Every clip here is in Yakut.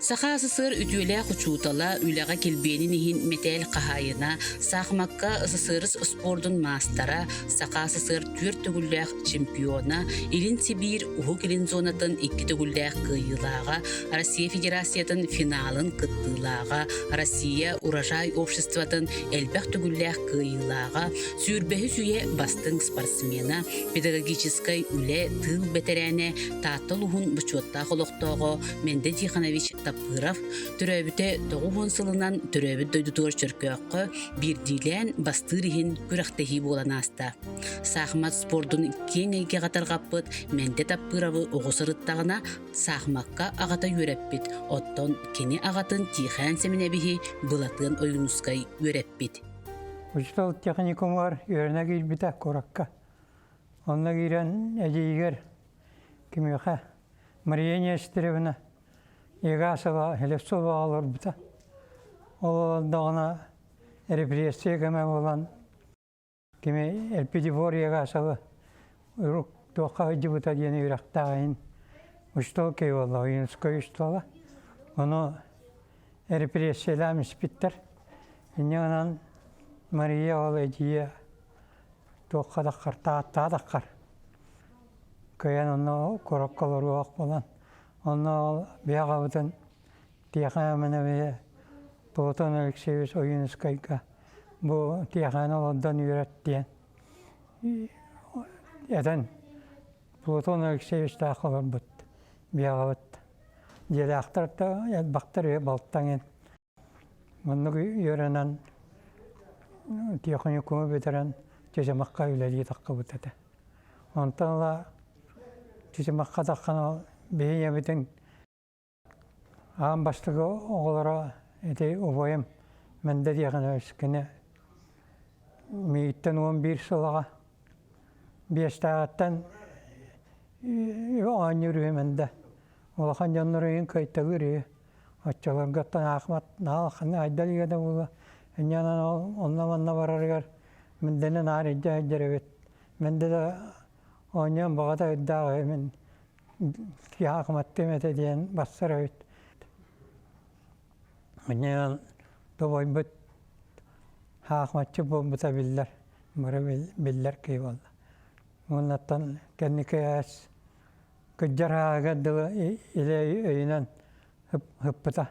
Саха СССР үтүөлээх учуутала, үлэҕэ килбиэнин иһин мэтээл хаһаайына, саахымакка СССР спордун маастара, Саха СССР түөрт төгүллээх чемпиона, Илин Сибиир Уһук Илин зонатын икки төгүллээх кыайыылааҕа, Россия Федерациятын финалын кыттыылааҕа, Россия Урожай обществотын элбэх төгүллээх кыайыылааҕа, сүүрбэһис үйэ бастыҥ спортсмена, педагогическай үлэ тыыл бэтэрээнэ, Таатта улууһун бочуоттаах олохтооҕо Мэндэ Тихонович Таппыров төрөөбүтэ 90 сылынан төрөөбүт дойдутугар Чөркөөххө биирдиилээн бастыыр иһин күрэхтэһии буолан ааста. Саахымат спордун киэҥ эйгэҕэ тарҕаппыт Мэндэ Таппыровы оҕо сырыттаҕына саахымакка аҕата үөрэппит, оттон кини аҕатын Тиихээн Сэминэбиһи Былатыан Ойуунускай үөрэппит. Учуутал техникумугар үөрэнэ киирбитэ куоракка. Онно киирэн эдьиийигэр кимиэхэ Мария Нестеровна Егасова Хлебцова олорбута. Ол олордоҕуна репрессия кэмэ буолан кими Эльпидифор Егасова урук туохха сылдьыбыта диэн үөрэхтээх иһин учуутал киһи буолла, Ойуунускай учуутала. Ону репрессиялаан испиттэр. Инньэ гынан Мария ол эдьиийэ туохха даххар, Тааттаҕа даххар Кыайан онно куоракка олоруох буолан, онно ол биһи аҕабытын Тиэхээмэнэ биһи Платон Алексеевич Ойуунускайга бу Тиэхээн олордон үөрэт диэн этэн Платон Алексеевичтаах олорбут биһи аҕабыт. Дьиэлээхтэр да элбэхтэр үһү балтаҥ ин. Маннык үөрэнэн тиэхиньикуму бүтэрэн Чычымахха үлэлии таххыбыт этэ. Онтон ыла Чычымахха таххан биһи ийэбитин аан бастакы оҕолоро ити убайым Мэндэ Тиэхинэбис кини миигиттэн 11 сылаҕа биэстээҕиттэн оонньуур үһү Мэндэ. Улахан дьоннор ыйын кыайталыыр үһү. Оччолорготтон аахмат наһаа улаханнык айдал игэ да буолуо. Инньэ гынан ол онно-манна барарыгар Мэндэнэн наар илдьэ сылдьар эбит. Мэндэ да оонньуон баҕата үрдээх үһү мин киһи аахматтыам этэ диэн барсар эбит. Инньэ гынан тобойбут аахматчы буолбута биллэр, бары биллэр киһи буолла. Уоннаттан кэнники ээс кырдьар ааҕыгар дылы илэ өйүнэн ыппыта.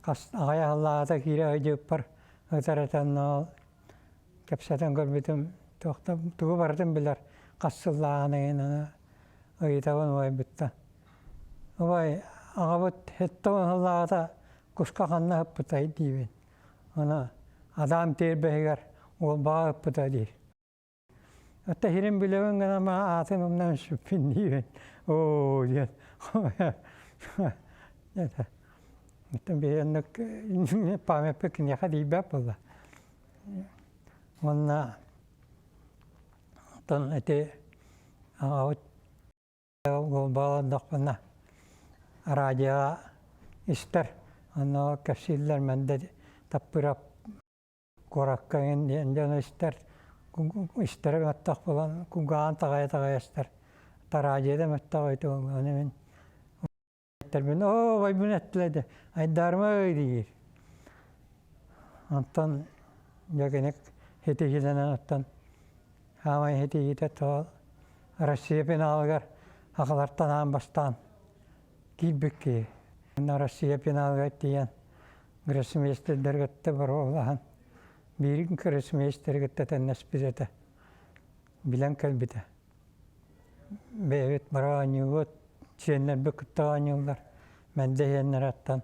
Хас аҕай аһыллаата киирэ сылдьыбыппар ытар этэн ол кэпсэтэн көрбүтүм туохта тугу барытын билэр хас сыллааҕын ыйын аны ыйытабын убайбыттан. Убай аҕабыт һэттэ сыллааҕыта куска ханна ыппытай диибин. Аны Адам тиэрбэһигэр уолбаҕа ыппыта диир. Ата иһирин билэбин гына ма аатын умнан сүппүн диибин. Оо диэн. Это биһиэнник памятник киниэхэ тиийбэт буолла. Уонна оттон ити аҕабыт Буолбаҕалардахпына радиоҕа истэр, онно кэпсииллэр Мэндэ Таппырап Куоракка эҥин диэн дьону истэр, истэрэ мөттөх буолан кулгааҕын таҕайа-таҕайа истэр. Тараадьыйа да мөттөх өйтө ону мин эттэрбин оо байбын эттилэр да айдаарыма диир. Онтон дьэ кини хитиһиилэнэн оттон хаамай хитиһиитэ тоҕо Россия финалыгар сахалартан аан бастаан киирбит киһи. Россия финалыгар тиийэн гроссмейстердэр кытта боруобалаһан биир гроссмейстеры кытта тэннэспит этэ билэн кэлбитэ бэйэбит бары оонньуубут сиэннэрбит кытта оонньууллар Мэндэ сиэннэрэ аттан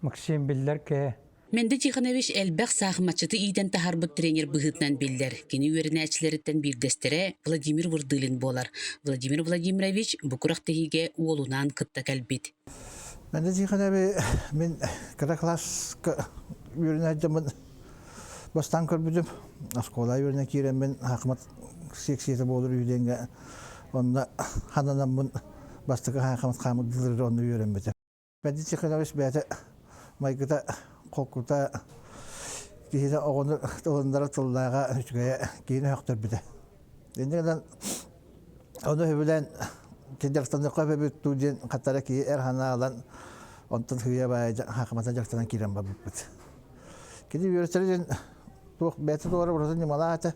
Максим биллэр киһи Мэндэ Тихонович элбэх саахыматчыты иитэн таһаарбыт тренер быһыытынан биллэр. Кини үөрэнээччилэриттэн биирдэстэрэ Владимир Вырдылин буолар. Владимир Владимирович бу күрэхтэһиигэ уолунаан кытта кэлбит. Мэндэ Тихонович мин кыра класска үөрэнэ сылдьаммын бастаан көрбүтүм. Оскуола үөрэнэ киирэммин Хакымат секцията буолар үһү диэҥҥэ онно хананаммын бастакы Хакымат хаамыт дылыры онно үөрэммитим. Мэндэ Тихонович бэйэтэ майгыта холкута киһини оҕону тылыннара тыллааҕа үчүгэйэ киһини сөхтөрбүтэ. Инньэ гынан Ону сөбүлээн дьарыктаныахха эбит дуу диэн хаттара киһи эр санаа ылан. Онтон сыыйа баайа хаакымата дьарыктанан киирэн барбыппыт. Кини үөрэтэрэ диэн туох бэйэтэ туора ураты ньымалаах этэ.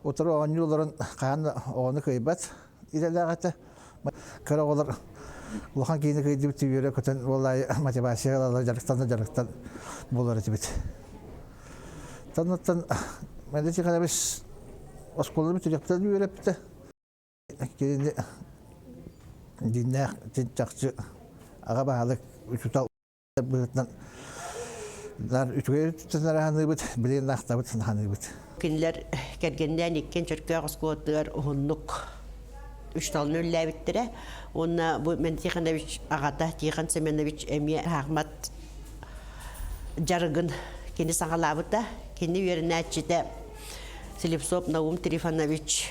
Утары оонньуу олорон хаһан да оҕону кыайбат идэлээх этэ. Кыра оҕолор улахан киһини кыайдыбыт үөрэ көтөн буоллаайы мотивация ылалар дьарыктан да дьарыктан буолар этибит. Таннаттан Мэндэ Тихонович оскуоланы бүтүрүөхтэн үөрэппитэ. Кинини дьиҥнээх чахчы аҕа баһылык учуутал быһыытынан үчүгэй өттүттэн араһаныыбыт, билигин ахтабыт, санаһаныыбыт. Кинилэр кэргэннээн иккиэн Чөркөөх оскуолатыгар уһуннук учууталын үлэлээбиттэрэ. Уонна бу Мен Тихонович аҕата Тихон Семенович эмиэ Ахмат дьарыгын кини саҕалаабыта. Кини үөрэнээччитэ Слепцов Наум Трифонович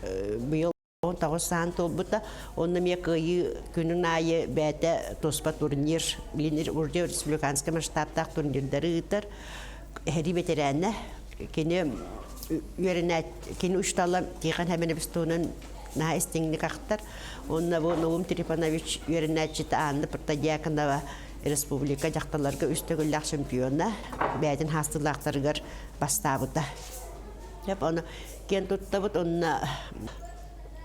быйыл 19 саан туолбута. Онно эмиэ кыайыы күнүн аайы бэйэтэ туспа турнир, билин уже республиканскай масштабтаах турнирдары ыытар. Эһэрии бэтэрээнэ. Кини үөрэнээт, кини учуутала Тихон Хэмэнэбис туһунан наһаа истиҥник ахтар. Онно бу Наум Трифонович үөрэнээччитэ Анна Протодьяконова республика дьахталларга үс төгүллээх чемпиона, бэйэтин хаастыылаахтарыгар бастаабыта. Сөп, ону киэн туттабыт. Онно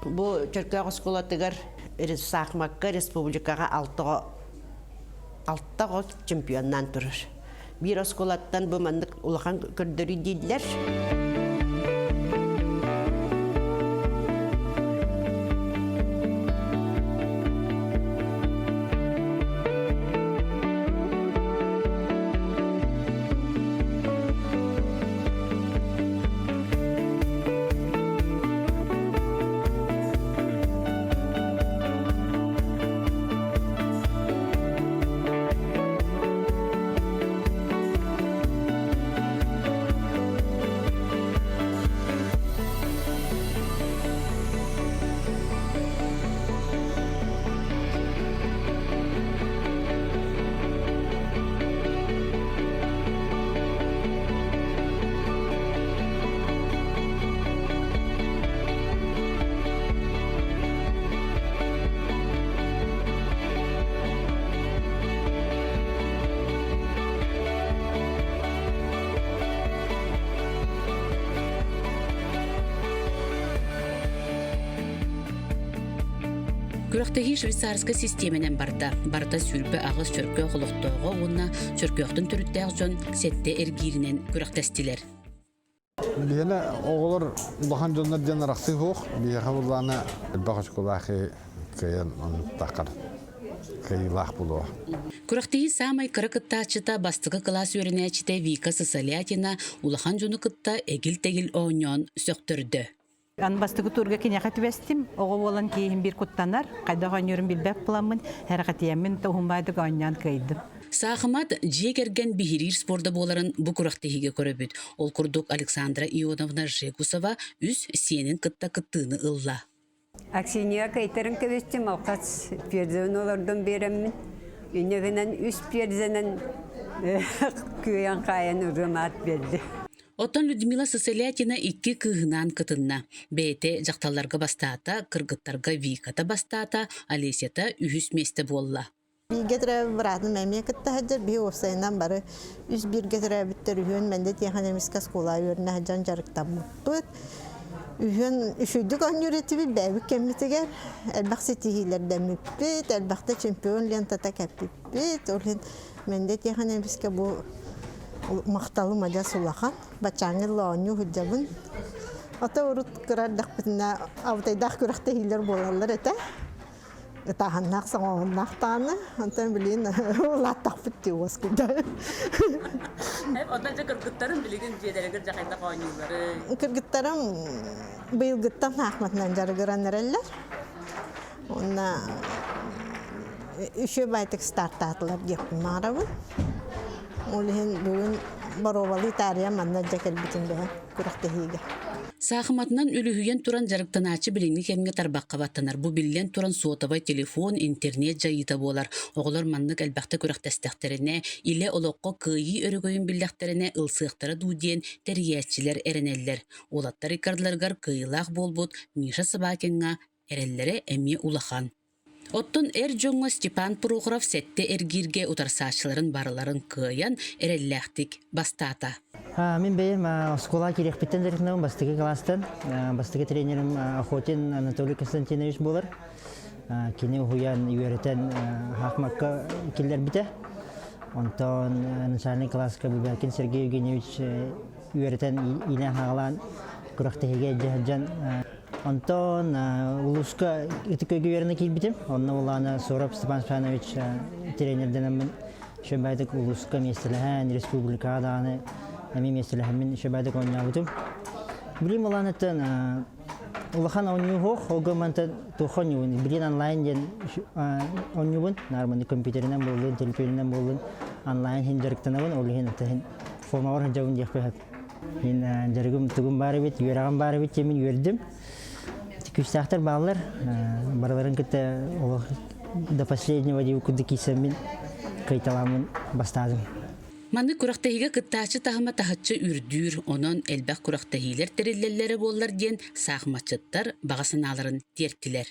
бу Чөркөөх оскуолатыгар саахымакка республикаҕа алта оҕо чемпионнаан турар. Биир оскуолаттан бу маннык улахан көрдөрүү дииллэр. Күрэхтэһии швейцарскай систиэмэнэн барда. Барыта 28 чөркөөх олохтооҕо уонна Чөркөөхтөн төрүттээх дьон сэттэ эргииринэн күрэхтэстилэр. Биһиэнэ оҕолор улахан дьоннор диэн арахсыы суох. Биһиэхэ былаана элбэх очколаах кыайан оннуктаххар кыайыылаах буолуо. Күрэхтэһии саамай кыра кыттааччыта бастакы кылаас үөрэнээччитэ Вика Сысолятина улахан дьону кытта эгил-тэгил оонньоон сөхтөрдө. Аны бастакы туурга киниэхэ түбэстим. Оҕо буолан киһим биир куттанар. Хайдах оонньуурун билбэт буоламмын, эрэхэтийэммин уһунбаайдык оонньоон кыайдым. Саахымат дьиэ кэргэн биһириир спорда буоларын бу күрэхтэһиигэ көрөбүт. Ол курдук Александра Ионовна Жегусова үс сиэнин кытта кыттыыны ылла. Аксинья кыайтарын кэбистим, алхас перзен олордон биэрэммин. Инньэ үс перзенэн күөйэн хаайан ырыам аат биэрди. Оттон Людмила Сысолятина икки кыыһынаан кытынна. Бэйэтэ дьахталларга бастаата, кыргыттарга Виката бастаата, Олесята үһүс миэстэ буолла. Бииргэ төрөөбүт быраатым эмиэ кытта сылдьар, биһи уопсайынан бары үс бииргэ төрөөбүттэр үһүөн Мэндэ Тиэхэнэмискэ оскуолаҕа үөрэнэ сылдьан дьарыктаммыппыт. Үһүөн үчүгэйдик оонньуур этибит бэйэбит кэммитигэр элбэх ситиһиилэрдэммиппит, элбэхтэ чемпион лентата кэппиппит. Ол иһин Мэндэ Тиэхэнэмискэ бу махталым адьас улахан. Баччааҥҥы дылы оонньуу сылдьабын. Ото урут кыра эрдэхпитинэ абытайдаах күрэхтэһиилэр буолаллар этэ. Ытааһыннаах соҥооһуннаах даҕаны. Онтон билигин улааттахпыт дии уоскуйда. Онтон дьэ кыргыттарым билигин дьиэлэригэр дьэ хайдах оонньуулларый? Кыргыттарым быйылгыттан саахыматынан дьарыгыран эрэллэр. Уонна үчүгэй баайтык стартаатылар диэхпин баҕарабын. Ол иһин бүгүн боруобалыы таарыйа манна дьэ кэлбитим бэһэ күрэхтэһиигэ. Саахыматынан үлүһүйэн туран дьарыктанааччы билиҥҥи кэмҥэ тарбахха баттанар. Бу биллэн туран суотабай телефон, интернет дьайыыта буолар. Оҕолор маннык элбэхтэ күрэхтэстэхтэринэ, илэ олоххо кыайыы өрөгөйүн биллэхтэринэ ылсыахтара дуу диэн тэрийээччилэр эрэнэллэр. Уолаттар иккардыларыгар кыайыылаах буолбут Миша Собакиҥҥа эрэллэрэ эмиэ улахан. Оттон эр дьоҥҥо Степан Прохоров сэттэ эргииргэ утарсааччыларын барыларын кыайан, эрэллээхтик бастаата. Мин бэйэм оскуолаҕа киириэхпиттэн дьарыктанабын бастакы кылаастан. Бастакы тренерим Охотин Анатолий Константинович буолар. Кини уһуйан, үөрэтэн хаахмакка киллэрбитэ. Онтон начальный класска Бубякин Сергей Евгеньевич үөрэтэн иилээн-хаҕалаан күрэхтэһиигэ илдьэ сылдьан онтон улууска Ытык Көйгө үөрэнэ киирбитим. Онно улаана Соров Степан Степанович тренердэнэммин Шөбэдик улууска миэстэлэһэн, республикаҕа даҕаны эмиэ миэстэлэһэммин Шөбэдик оонньообутум. Билим улаанаттан улахан оонньуу суох, ол гынан туох оонньуубун, билин онлайн диэн оонньуубун, наарманы компьютеринэн буоллун, телефонунан буоллун онлайн иһин дьарыктанабын, ол иһин иһин формабар сылдьабын диэхпин сөп. Мин дьарыгым тугум баар эбит, үөрэҕим баар эбит диэн мин үөрдүм. Күүстээхтэр бааллар, барыларын кытта олох до последнего диэбит курдук киирсэммин кыайталааммын бастаатым. Маннык күрэхтэһиигэ кыттааччы таһыма таһыччы үрдүүр, онон элбэх күрэхтэһиилэр тэриллэллэрэ буоллар диэн саахыматчыттар баҕа санааларын тиэртилэр.